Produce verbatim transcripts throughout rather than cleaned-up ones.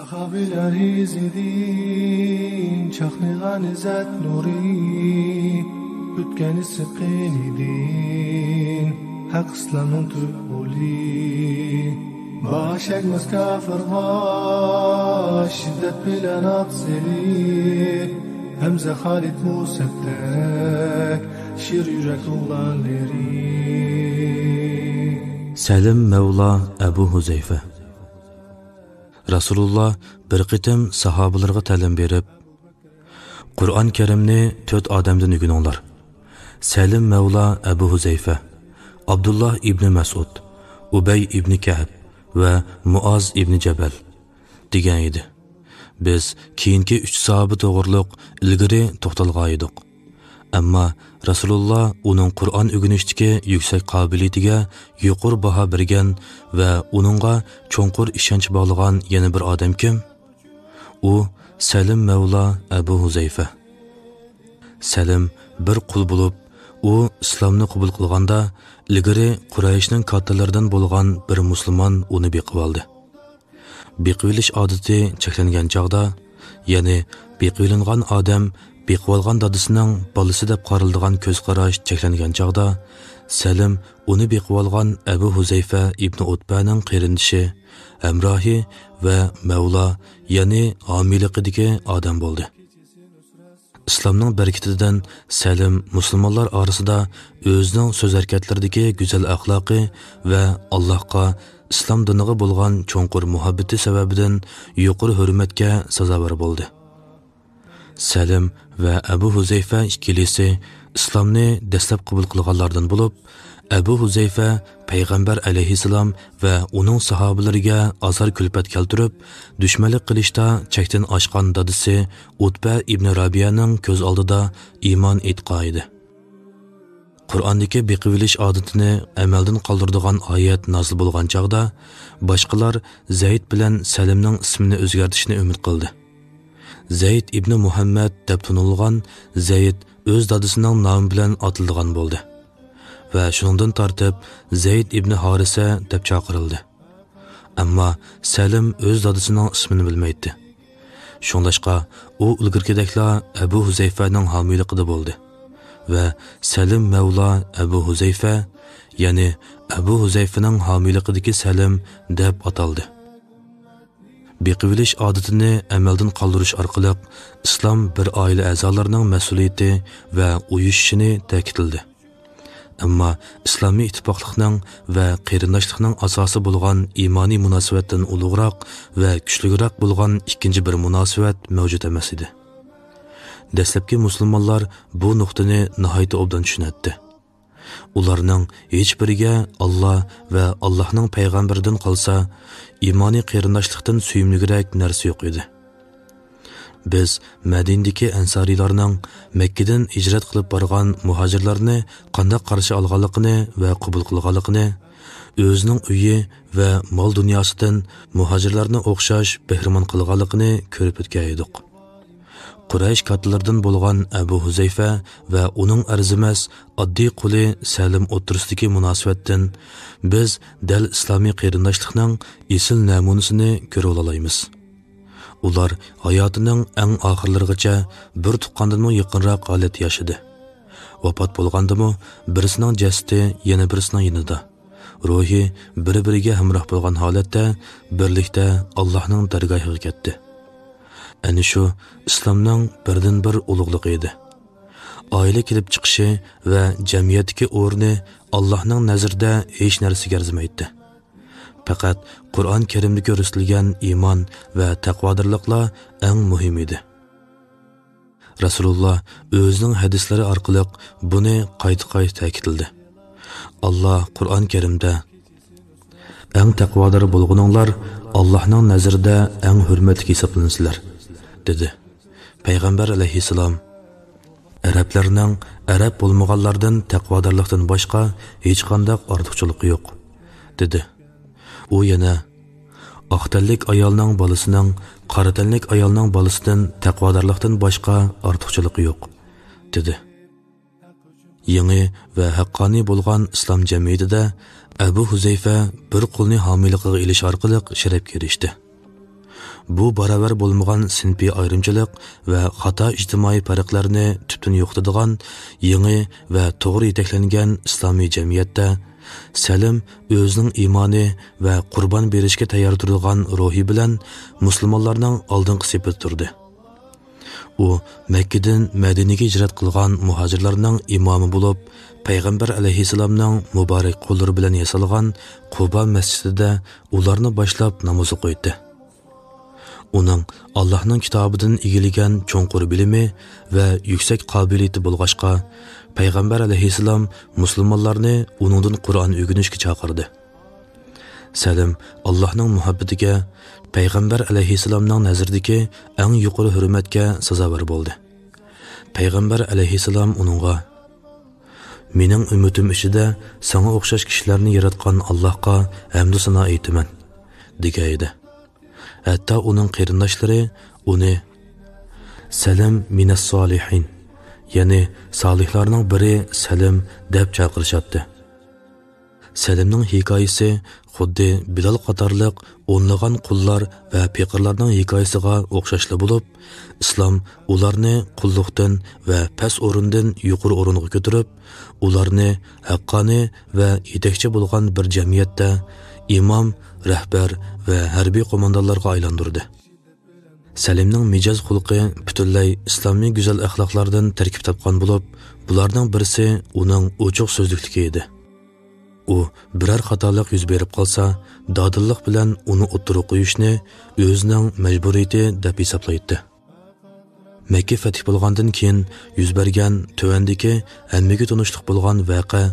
قەبرىلەر ئىزىدىن چاقنىغان ئىززەت نۇرى، ئۆتكەن ئىسسىق قېنىدىن ھەق ئىسلامنىڭ تۈپ غولى. باش ئەگمەس كاپىرغا شىددەت بىلەن ئات سېلىپ، ھەمزە خالىد مۇسەپدەك شىر يۈرەك ئوغلانلىرى. سەلىم مەۋلا ئەبۇ ھۇزەيفە. رەسۇلۇللا بىر قېتىم ساھابىلىرىغا تەلىم بېرىپ، «قۇرئان كەرىمنى تۆت ئادەمدىن ئۆگىنىڭلار. سەلىم مەۋلا ئەبۇ ھۇزەيفە، ئابدۇللا ئىبنى مەسئۇد، ئۇبەي ئىبنى كەئب ۋە مۇئاز ئىبنى جەبەل» دېگەن ئىدى. بىز كېيىنكى ئۈچ ساھابە توغرۇلۇق ئىلگىرى توختالغانىدۇق. ئەمما رەسۇلۇللا ئۇنىڭ قۇرئان ئۆگىنىشتىكى يۈكسەك قابىلىيىتىگە يۇقىرى باھا بەرگەن ۋە ئۇنىڭغا چوڭقۇر ئىشەنچ باغلىغان يەنە بىر ئادەم كىم؟ ئۇ سەلىم مەۋلا ئەبۇ ھۇزەيفە. سەلىم بىر قۇل بولۇپ، ئۇ ئىسلامنى قوبۇل قىلغاندا، ئىلگىرى قۇرەيشنىڭ كاتتىلىرىدىن بولغان بىر مۇسۇلمان ئۇنى بېقىۋالدى. بېقىۋېلىش ئادىتى چەكلەنگەن چاغدا، يەنى بېقىۋېلىنغان ئادەم بېقىۋالغان دادىسىنىڭ بالىسى دەپ قارىلىدىغان كۆز قاراش چەكلەنگەن چاغدا، سەلىم ئۇنى بېقىۋالغان ئەبۇ ھۇزەيفە ئىبنى ئۇتبەنىڭ قېرىندىشى، ھەمراھى ۋە مەۋلا، يەنى ھامىيلىقىدىكى ئادەم بولدى. ئىسلامنىڭ بەرىكىتىدىن سەلىم مۇسۇلمانلار ئارىسىدا ئۆزىنىڭ سۆز ھەرىكەتلىرىدىكى گۈزەل ئەخلاقى ۋە ئاللاھقا، ئىسلام دىنىغا بولغان چوڭقۇر مۇھەببىتى سەۋەبىدىن يۇقىرى ھۆرمەتكە سازاۋەر بولدى. سەلىم ۋە ئەبۇ ھۇزەيفە ئىككىلىسى ئىسلامنى دەسلەپ قوبۇل قىلغانلاردىن بولۇپ، ئەبۇ ھۇزەيفە پەيغەمبەر ئەلەيھىسسالام ۋە ئۇنىڭ ساھابىلىرىگە ئازار-كۈلپەت كەلتۈرۈپ، دۈشمەنلىك قىلىشتا چەكتىن ئاشقان دادىسى ئۇتبە ئىبنى رابىيەنىڭ كۆز ئالدىدا ئىمان ئېيتقانىدى. قۇرئاندىكى بېقىۋېلىش ئادىتىنى ئەمەلدىن قالدۇرىدىغان ئايەت نازىل بولغان چاغدا، باشقىلار زەيد بىلەن سەلىمنىڭ ئىسمىنى ئۆزگەرتىشنى ئۈمىد قىلدى. زەيد ئىبنى مۇھەممەد دەپ تونۇلغان زەيد ئۆز دادىسىنىڭ نامى بىلەن ئاتىلىدىغان بولدى ۋە شۇنىڭدىن تارتىپ زەيد ئىبنى ھارىسە دەپ چاقىرىلدى. ئەمما سەلىم ئۆز دادىسىنىڭ ئىسمىنى بىلمەيتتى. شۇڭلاشقا، ئۇ ئىلگىرىكىدەكلا ئەبۇ ھۇزەيفەنىڭ ھامىيلىقىدا بولدى ۋە سەلىم مەۋلا ئەبۇ ھۇزەيفە، يەنى ئەبۇ ھۇزەيفىنىڭ ھامىيلىقىدىكى سەلىم دەپ ئاتالدى. بېقىۋېلىش ئادىتىنى ئەمەلدىن قالدۇرۇش ئارقىلىق ئىسلام بىر ئائىلە ئەزالىرىنىڭ مەسئۇلىيىتى ۋە ئۇيۇشۇشىنى تەكىتلىدى. ئەمما ئىسلامىي ئىتتىپاقلىقنىڭ ۋە قېرىنداشلىقنىڭ ئاساسى بولغان ئىمانىي مۇناسىۋەتتىن ئۇلۇغراق ۋە كۈچلۈكرەك بولغان ئىككىنچى بىر مۇناسىۋەت مەۋجۇت ئەمەس ئىدى. دەسلەپكى مۇسۇلمانلار بۇ نۇقتىنى ناھايىتى ئوبدان چۈشىنەتتى. ئۇلارنىڭ ھېچبىرىگە ئاللا ۋە ئاللاھنىڭ پەيغەمبىرىدىن قالسا، ئىمانىي قېرىنداشلىقتىن سۆيۈملۈكرەك نەرسە يوق ئىدى. بىز مەدىنىدىكى ئەنسارىيلارنىڭ مەككىدىن ھىجرەت قىلىپ بارغان مۇھاجىرلارنى قانداق قارشى ئالغانلىقىنى ۋە قوبۇل قىلغانلىقىنى، ئۆزىنىڭ ئۆيى ۋە مال-دۇنياسىدىن مۇھاجىرلارنى ئوخشاش بەھرىمەن قىلغانلىقىنى كۆرۈپ ئۆتكەن ئىدۇق. قۇرەيش كاتتىلىرىدىن بولغان ئەبۇ ھۇزەيفە ۋە ئۇنىڭ ئەرزىمەس، ئاددىي قۇلى سەلىم ئوتتۇرىسىدىكى مۇناسىۋەتتىن بىز دەل ئىسلامىي قېرىنداشلىقنىڭ ئېسىل نەمۇنىسىنى كۆرۈۋالالايمىز. ئۇلار ھاياتىنىڭ ئەڭ ئاخىرلىرىغىچە بىر تۇغقاندىنمۇ يېقىنراق ھالەتتە ياشىدى. ۋاپات بولغاندىمۇ بىرسىنىڭ جەسىتى يەنە بىرسىنىڭ يېنىدا، روھى بىر-بىرىگە ھەمراھ بولغان ھالەتتە بىرلىكتە ئاللاھنىڭ دەرگاھىغا كەتتى. ئەنە شۇ ئىسلامنىڭ بىردىنبىر ئۇلۇغلۇقى ئىدى. ئائىلە كېلىپ چىقىشى ۋە جەمئىيەتتىكى ئورنى ئاللاھنىڭ نەزىرىدە ھېچ نەرسىگە ئەرزىمەيتتى. پەقەت قۇرئان كەرىمدە كۆرسىتىلگەن ئىمان ۋە تەقۋادارلىقلا ئەڭ مۇھىم ئىدى. رەسۇلۇللا ئۆزىنىڭ ھەدىسلىرى ئارقىلىق بۇنى قايتا-قايتا تەكىتلىدى. ئاللا قۇرئان كەرىمدە، «ئەڭ تەقۋادار بولغىنىڭلار ئاللاھنىڭ نەزىرىدە ئەڭ ھۆرمەتلىك ھېسابلىنىسىلەر» دېدى. پەيغەمبەر ئەلەيھىسسالام، «ئەرەبلەرنىڭ ئەرەب بولمىغانلاردىن تەقۋادارلىقتىن باشقا ھېچقانداق ئارتۇقچىلىقى يوق» دېدى. ئۇ يەنە، «ئاق تەنلىك ئايالنىڭ بالىسىنىڭ قارا تەنلىك ئايالنىڭ بالىسىدىن تەقۋادارلىقتىن باشقا ئارتۇقچىلىقى يوق» دېدى. يېڭى ۋە ھەققانىي بولغان ئىسلام جەمئىيىتىدە ئەبۇ ھۇزەيفە بىر قۇلنى ھامىيلىقىغا ئېلىش ئارقىلىق شەرەپكە ئېرىشتى. بۇ باراۋەر بولمىغان سىنىپىي ئايرىمچىلىق ۋە خاتا ئىجتىمائىي پەرقلەرنى تۈپتىن يوقىتىدىغان يېڭى ۋە توغرا يېتەكلەنگەن ئىسلامىي جەمئىيەتتە سەلىم ئۆزىنىڭ ئىمانى ۋە قۇربان بېرىشكە تەييار تۇرىدىغان روھى بىلەن مۇسۇلمانلارنىڭ ئالدىنقى سېپىدە تۇردى. ئۇ مەككىدىن مەدىنىگە ھىجرەت قىلغان مۇھاجىرلارنىڭ ئىمامى بولۇپ، پەيغەمبەر ئەلەيھىسسالامنىڭ مۇبارەك قوللىرى بىلەن ياسالغان قۇبا مەسچىتىدە ئۇلارنى باشلاپ ناماز ئوقۇيتتى. ئۇنىڭ ئاللاھنىڭ كىتابىدىن ئىگىلىگەن چوڭقۇر بىلىمى ۋە يۈكسەك قابىلىيىتى بولغاچقا، پەيغەمبەر ئەلەيھىسسالام مۇسۇلمانلارنى ئۇنىڭدىن قۇرئان ئۆگىنىشكە چاقىردى. سەلىم ئاللاھنىڭ مۇھەببىتىگە، پەيغەمبەر ئەلەيھىسسالامنىڭ نەزىرىدىكى ئەڭ يۇقىرى ھۆرمەتكە سازاۋەر بولدى. پەيغەمبەر ئەلەيھىسسالام ئۇنىڭغا، «مېنىڭ ئۈممىتىم ئىچىدە ساڭا ئوخشاش كىشىلەرنى ياراتقان ئاللاھقا ھەمدۇ سانا ئېيتىمەن» دېگەن ئىدى. ھەتتا ئۇنىڭ قېرىنداشلىرى ئۇنى «سەلىم مىنەس سالىھىن»، يەنى سالىھلارنىڭ بىرى سەلىم دەپ چاقىرىشاتتى. سەلىمنىڭ ھېكايىسى خۇددى بىلال قاتارلىق ئونلىغان قۇللار ۋە پېقىرلارنىڭ ھېكايىسىغا ئوخشاشلا بولۇپ، ئىسلام ئۇلارنى قۇللۇقتىن ۋە پەس ئورۇندىن يۇقىرى ئورۇنغا كۆتۈرۈپ، ئۇلارنى ھەققانىي ۋە يېتەكچى بولغان بىر جەمئىيەتتە ئىمام، رەھبەر ۋە ھەربىي قوماندانلارغا ئايلاندۇردى. سەلىمنىڭ مىجەز خۇلقى پۈتۈنلەي ئىسلامىي گۈزەل ئەخلاقلاردىن تەركىب تاپقان بولۇپ، بۇلارنىڭ بىرسى ئۇنىڭ ئوچۇق سۆزلۈكلۈكى ئىدى. ئۇ بىرەر خاتالىق يۈز بېرىپ قالسا، دادىللىق بىلەن ئۇنى ئوتتۇرىغا قويۇشنى ئۆزىنىڭ مەجبۇرىيىتى دەپ ھېسابلايتتى. مەككە فەتھ بولغاندىن كېيىن يۈز بەرگەن تۆۋەندىكى ھەممىگە تونۇشلۇق بولغان ۋەقە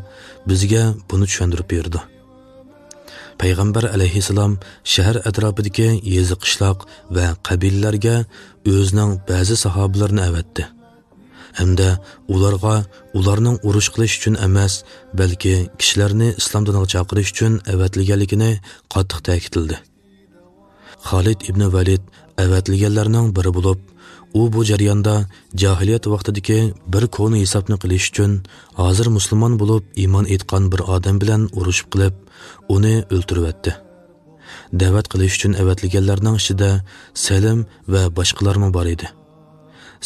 بىزگە بۇنى چۈشەندۈرۈپ بېرىدۇ. پەيغەمبەر ئەلەيھىسسالام شەھەر ئەتراپىدىكى يېزا، قىشلاق ۋە قەبىلىلەرگە ئۆزىنىڭ بەزى ساھابىلىرىنى ئەۋەتتى ھەمدە ئۇلارغا ئۇلارنىڭ ئۇرۇش قىلىش ئۈچۈن ئەمەس، بەلكى كىشىلەرنى ئىسلام دىنىغا چاقىرىش ئۈچۈن ئەۋەتىلگەنلىكىنى قاتتىق تەكىتلىدى. خالىد ئىبنى ۋەلىد ئەۋەتىلگەنلەرنىڭ بىرى بولۇپ، ئۇ بۇ جەرياندا جاھىلىيەت ۋاقتىدىكى بىر كونا ھېسابنى قىلىش ئۈچۈن، ھازىر مۇسۇلمان بولۇپ ئىمان ئېيتقان بىر ئادەم بىلەن ئۇرۇشۇپ قېلىپ، ئۇنى ئۆلتۈرۈۋەتتى. دەۋەت قىلىش ئۈچۈن ئەۋەتىلگەنلەرنىڭ ئىچىدە سەلىم ۋە باشقىلارمۇ بار ئىدى.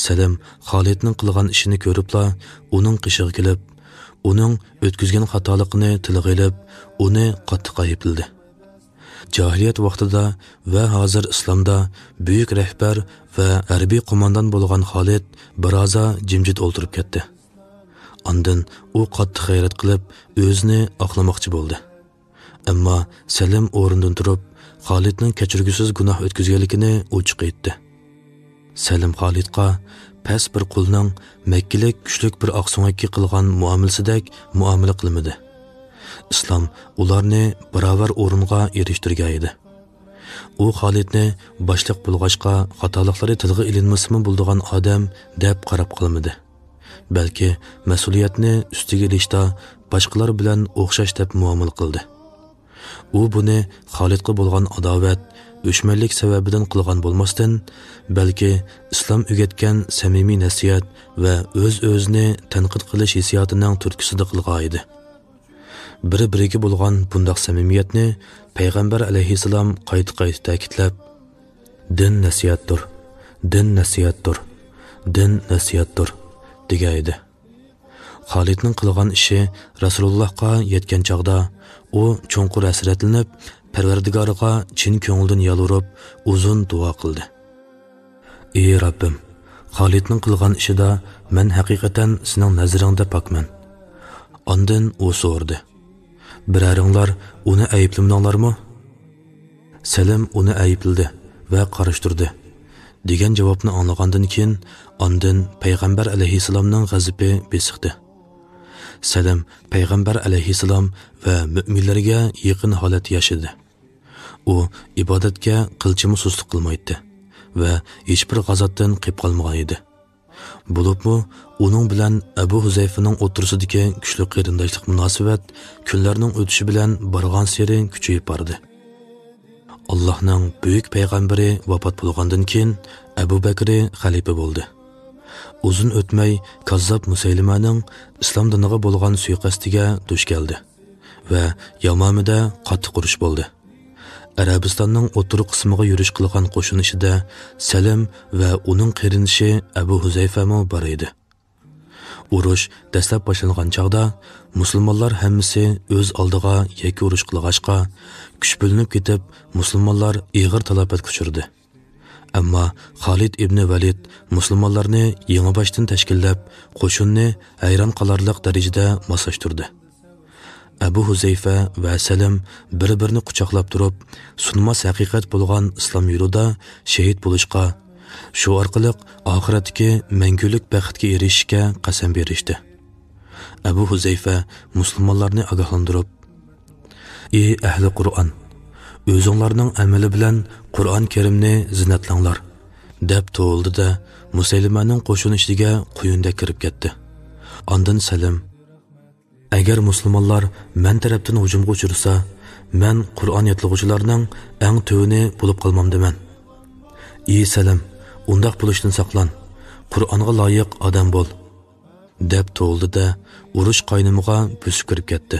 سەلىم خالىدنىڭ قىلغان ئىشىنى كۆرۈپلا، ئۇنىڭ قېشىغا كېلىپ، ئۇنىڭ ئۆتكۈزگەن خاتالىقىنى تىلغا ئېلىپ، ئۇنى قاتتىق ئەيىبلىدى. جاھىلىيەت ۋاقتىدا ۋە ھازىر ئىسلامدا بۈيۈك رەھبەر ۋە ھەربىي قوماندان بولغان خالىد بىرازا جىمجىت ئولتۇرۇپ كەتتى. ئاندىن ئۇ قاتتىق غەيرەت قىلىپ، ئۆزىنى ئاقلىماقچى بولدى. ئەمما سەلىم ئورنىدىن تۇرۇپ، خالىدنىڭ كەچۈرگۈسىز گۇناھ ئۆتكۈزگەنلىكىنى ئوچۇق ئېيتتى. سەلىم خالىدقا پەس بىر قۇلنىڭ مەككىلىك كۈچلۈك بىر ئاقسۆڭەككە قىلغان مۇئامىلىسىدەك مۇئامىلە قىلمىدى. ئىسلام ئۇلارنى باراۋەر ئورۇنغا ئېرىشتۈرگەن ئىدى. ئۇ خالىدنى باشلىق بولغاچقا خاتالىقلىرى تىلغا ئېلىنمىسىمۇ بولىدىغان ئادەم دەپ قاراپ قالمىدى، بەلكى مەسئۇلىيەتنى ئۈستىگە ئېلىشتا باشقىلار بىلەن ئوخشاش دەپ مۇئامىلە قىلدى. ئۇ بۇنى خالىدقا بولغان ئاداۋەت، ئۆچمەنلىك سەۋەبىدىن قىلغان بولماستىن، بەلكى ئىسلام ئۆگەتكەن سەمىمىي نەسىھەت ۋە ئۆز-ئۆزىنى تەنقىد قىلىش ھېسسىياتىنىڭ تۈرتكىسىدە قىلغان ئىدى. بىر-بىرىگە بولغان بۇنداق سەمىمىيەتنى پەيغەمبەر ئەلەيھىسسالام قايتا-قايتا تەكىتلەپ، «دىن نەسىھەتتۇر، دىن نەسىھەتتۇر، دىن نەسىھەتتۇر» دېگەن ئىدى. خالىدنىڭ قىلغان ئىشى رەسۇلۇللاھقا يەتكەن چاغدا، ئۇ چوڭقۇر ھەسرەتلىنىپ، پەرۋەردىگارىغا چىن كۆڭلىدىن يالۋۇرۇپ، ئۇزۇن دۇئا قىلدى. «ئى رەببىم، خالىدنىڭ قىلغان ئىشىدا مەن ھەقىقەتەن سېنىڭ نەزىرىڭدە پاكمەن.» ئاندىن ئۇ سورىدى، «بىرەرىڭلار ئۇنى ئەيىبلىمىدىڭلارمۇ؟» سەلىم ئۇنى ئەيىبلىدى ۋە قارشى تۇردى، دېگەن جاۋابنى ئاڭلىغاندىن كېيىن، ئاندىن پەيغەمبەر ئەلەيھىسسالامنىڭ غەزىپى بېسىقتى. سەلىم پەيغەمبەر ئەلەيھىسسالام ۋە مۆمىنلەرگە يېقىن ھالەتتە ياشىدى. ئۇ ئىبادەتكە قىلچىمۇ سۇسلۇق قىلمايتتى ۋە ھېچبىر غازاتتىن قېپ قالمىغان ئىدى. بولۇپمۇ ئۇنىڭ بىلەن ئەبۇ ھۇزەيفىنىڭ ئوتتۇرىسىدىكى كۈچلۈك قېرىنداشلىق مۇناسىۋەت كۈنلەرنىڭ ئۆتۈشى بىلەن بارغانسېرى كۈچىيىپ باردى. ئاللاھنىڭ بۈيۈك پەيغەمبىرى ۋاپات بولغاندىن كېيىن، ئەبۇ بەكرى خەلىپە بولدى. ئۇزۇن ئۆتمەي، كاززاپ مۇسەيلىمەنىڭ ئىسلام دىنىغا بولغان سۇيىقەستىگە دۇچ كەلدى ۋە يامامىدە قاتتىق ئۇرۇش بولدى. ئەرەبىستاننىڭ ئوتتۇرا قىسمىغا يۈرۈش قىلغان قوشۇن ئىچىدە سەلىم ۋە ئۇنىڭ قېرىندىشى ئەبۇ ھۇزەيفەمۇ بار ئىدى. ئۇرۇش دەسلەپ باشلانغان چاغدا مۇسۇلمانلار ھەممىسى ئۆز ئالدىغا يەككە ئۇرۇش قىلغاچقا، كۈچ بۆلۈنۈپ كېتىپ، مۇسۇلمانلار ئېغىر تالاپەتكە ئۇچرىدى. ئەمما خالىد ئىبنى ۋەلىد مۇسۇلمانلارنى يېڭىباشتىن تەشكىللەپ، قوشۇننى ھەيران قالارلىق دەرىجىدە ماسلاشتۇردى. ئەبۇ ھۇزەيفە ۋە سەلىم بىر-بىرىنى قۇچاقلاپ تۇرۇپ، سۇنماس ھەقىقەت بولغان ئىسلام يولىدا شېھىت بولۇشقا، شۇ ئارقىلىق ئاخىرەتتىكى مەڭگۈلۈك بەختكە ئېرىشىشكە قەسەم بېرىشتى. ئەبۇ ھۇزەيفە مۇسۇلمانلارنى ئاگاھلاندۇرۇپ، «ئى ئەھلى قۇرئان، ئۆزۈڭلارنىڭ ئەمىلى بىلەن قۇرئان كەرىمنى زىننەتلەڭلار» دەپ توۋلىدى-دە، مۇسەيلىمەنىڭ قوشۇن ئىچىگە قۇيۇندەك كىرىپ كەتتى. ئاندىن سەلىم، «ئەگەر مۇسۇلمانلار مەن تەرەپتىن ھۇجۇمغا ئۇچرىسا، مەن قۇرئان ياتلىغۇچىلارنىڭ ئەڭ تۆۋىنى بولۇپ قالمامدىمەن؟ ئى سەلىم، ئۇنداق بولۇشتىن ساقلان، قۇرئانغا لايىق ئادەم بول» دەپ توۋلىدى-دە، ئۇرۇش قاينىمىغا بۆسۈپ كىرىپ كەتتى.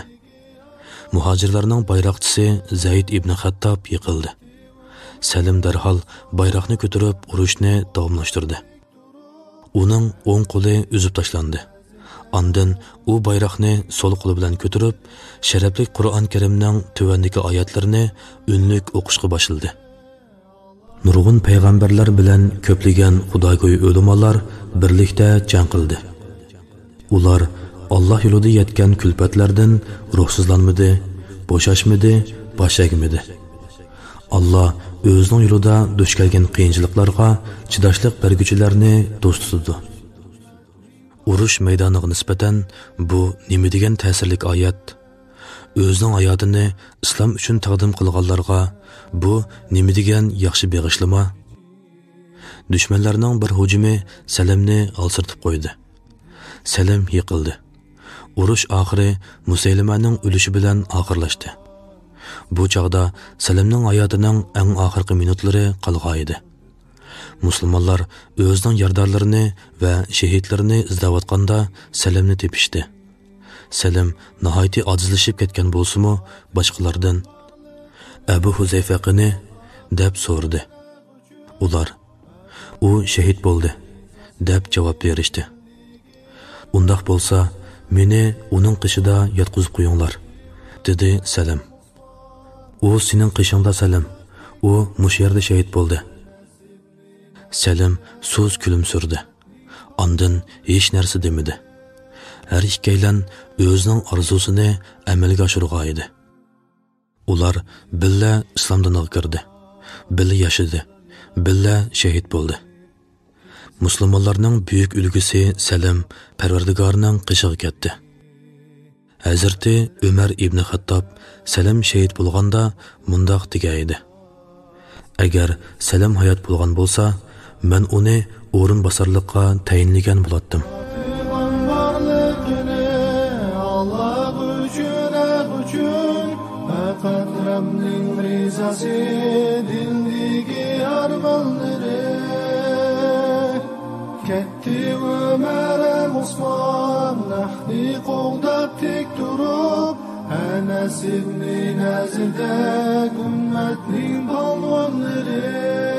مۇھاجىرلارنىڭ بايراقچىسى زەيد ئىبنى خەتتاب يىقىلدى. سەلىم دەرھال بايراقنى كۆتۈرۈپ ئۇرۇشنى داۋاملاشتۇردى. ئۇنىڭ ئوڭ قولى ئۈزۈپ تاشلاندى. ئاندىن ئۇ بايراقنى سول قولى بىلەن كۆتۈرۈپ، شەرەپلىك قۇرئان كەرىمنىڭ تۆۋەندىكى ئايەتلىرىنى ئۈنلۈك ئوقۇشقا باشلىدى. نۇرغۇن پەيغەمبەرلەر بىلەن كۆپلىگەن خۇداگوي ئۆلىمالار بىرلىكتە جەڭ قىلدى. ئۇلار ئاللا يولىدا يەتكەن كۈلپەتلەردىن روھسىزلانمىدى، بوشاشمىدى، باش ئەگمىدى. ئاللا ئۆزىنىڭ يولىدا دۇچ كەلگەن قىيىنچىلىقلارغا چىداشلىق بەرگۈچىلەرنى دوست تۇتىدۇ. ئۇرۇش مەيدانىغا نىسبەتەن بۇ نېمە دېگەن تەسىرلىك ئايەت! ئۆزىنىڭ ھاياتىنى ئىسلام ئۈچۈن تەقدىم قىلغانلارغا بۇ نېمە دېگەن ياخشى بېغىشلىما! دۈشمەنلەرنىڭ بىر ھۇجۇمى سەلەمنى ھالسىرىتىپ قويدى. سەلەم يىقىلدى. ئۇرۇش ئاخىرى مۇسەيلىمەنىڭ ئۆلۈشى بىلەن ئاخىرلاشتى. بۇ چاغدا سەلەمنىڭ ھاياتىنىڭ ئەڭ ئاخىرقى مىنۇتلىرى قالغانىدى. مۇسۇلمانلار ئۆزىنىڭ يارىدارلىرىنى ۋە شېھىتلىرىنى ئىزدەۋاتقاندا سەلەمنى تېپىشتى. سەلەم ناھايىتى ئاجىزلىشىپ كەتكەن بولسىمۇ، باشقىلاردىن، «ئەبۇ ھۇزەيفە قېنى؟» دەپ سورىدى. ئۇلار، «ئۇ شېھىت بولدى» دەپ جاۋاب بېرىشتى. «ئۇنداق بولسا، مېنى ئۇنىڭ قېشىدا ياتقۇزۇپ قويۇڭلار» دېدى سەلەم. «ئۇ سېنىڭ قېشىڭدا، سەلەم. ئۇ مۇشۇ يەردە شېھىت بولدى.» سەلەم سۇس كۈلۈمسىرىدى. ئاندىن ھېچ نەرسە دېمىدى. ھەر ئىككىيلەن ئۆزىنىڭ ئارزۇسىنى ئەمەلگە ئاشۇرغانىدى. ئۇلار بىللە ئىسلام دىنىغا كىردى. بىللە ياشىدى. بىللە شېھىت بولدى. مۇسۇلمانلارنىڭ بۈيۈك ئۈلگىسى سەلەم پەرۋەردىگارنىڭ قېشىغا كەتتى. ھەزرىتى ئۆمەر ئىبنى خەتتاب سەلەم شېھىت بولغاندا مۇنداق دېگەنىدى: «ئەگەر سەلەم ھايات بولغان بولسا، مەن ئۇنى ئورۇنباسارلىققا تەيىنلىگەن بولاتتىم.» پەيغەمبەرلىكىنى ئاللاھ ئۈچۈن، ھەق ئۈچۈن، پەقەت رەبنىڭ رىزاسى، دىلدىكى ئارمانلىرى. كەتتى ئۆمەر ھەم ئۇسمان، ھەقنى قوغداپ تىك تۇرۇپ، ئەنەس ئىبنى نەزىردەك ئۈممەتنىڭ پالۋانلىرى.